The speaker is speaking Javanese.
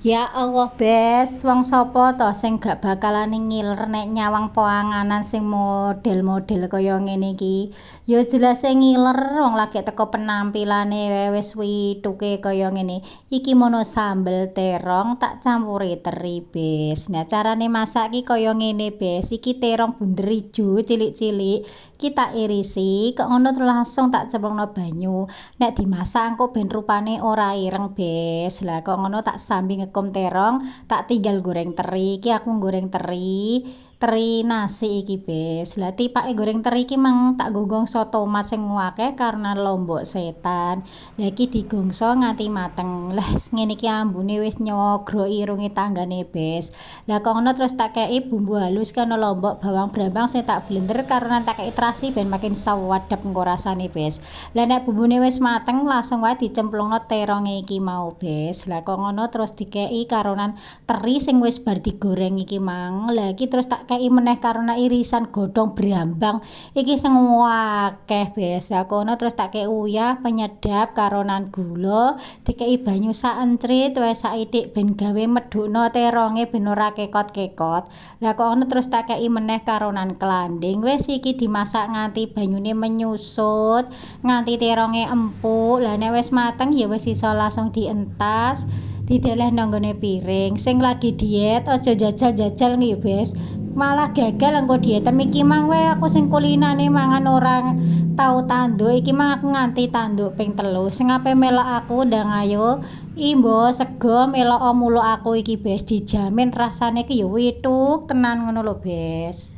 Ya Allah, Bes, wong sapa to sing gak bakalane ngiler nek nyawang panganan sing model-model kaya ngene iki. Ya jelase ngiler, wong lagi teko penampilane wae wis wituke kaya ngene. Iki mono sambel terong tak campuri teri, Bes. Nah, carane masak ki kaya ngene, Bes. Iki terong bunder ijo cilik-cilik iki tak irisi, kok ngono terus langsung tak cemplungno banyu. Nek dimasak engko ben rupane ora ireng, Bes. Lah kok ngono tak sambi ngekum terong, tak tinggal goreng teri. Iki aku goreng teri, teri nasi iki, Bes. Lah tipake goreng teri iki mang tak nggo gongso tomat sing akeh karena lombok setan. Lah iki digongso nganti mateng. Lah ngene iki ambune wis nyogroki irunge tanggane, Bes. Lah kok ngono terus tak kei bumbu halus kan lombok, bawang brambang sing tak blender karo tak kei terasi ben makin suwedep engko rasane, Bes. Lah nek bumbune wis mateng langsung wae dicemplungno teronge iki mau, Bes. Lah kok ngono terus dikei karonan teri sing wis bar digoreng iki mang. Lah iki terus tak kei meneh karena irisan godhong brambang iki sing akeh, Bes. Lah kono terus tak kei uyah penyedap karonan gula, dikei banyu sak encrit wae saithik ben gawe medhukno teronge ben ora kekot-kekot. Lah kok ngono terus tak kei meneh karonan klanding. Wis iki dimasak nganti banyune menyusut, nganti teronge empuk. Lah nek wis mateng ya wis iso langsung dientas, dideleh nang nggone piring. Sing lagi diet aja jajal-jajal nggih, Bes. Malah gagal engko dietem. Iki mang wae aku sing kulinane mangan ora tau tanduk, iki mang aku nganti tanduk ping 3. Sing ape melok aku ndang ayo imbo sego melok muluk aku iki, Bes. Dijamin rasane iki ya withuk tenan ngono lho, Bes.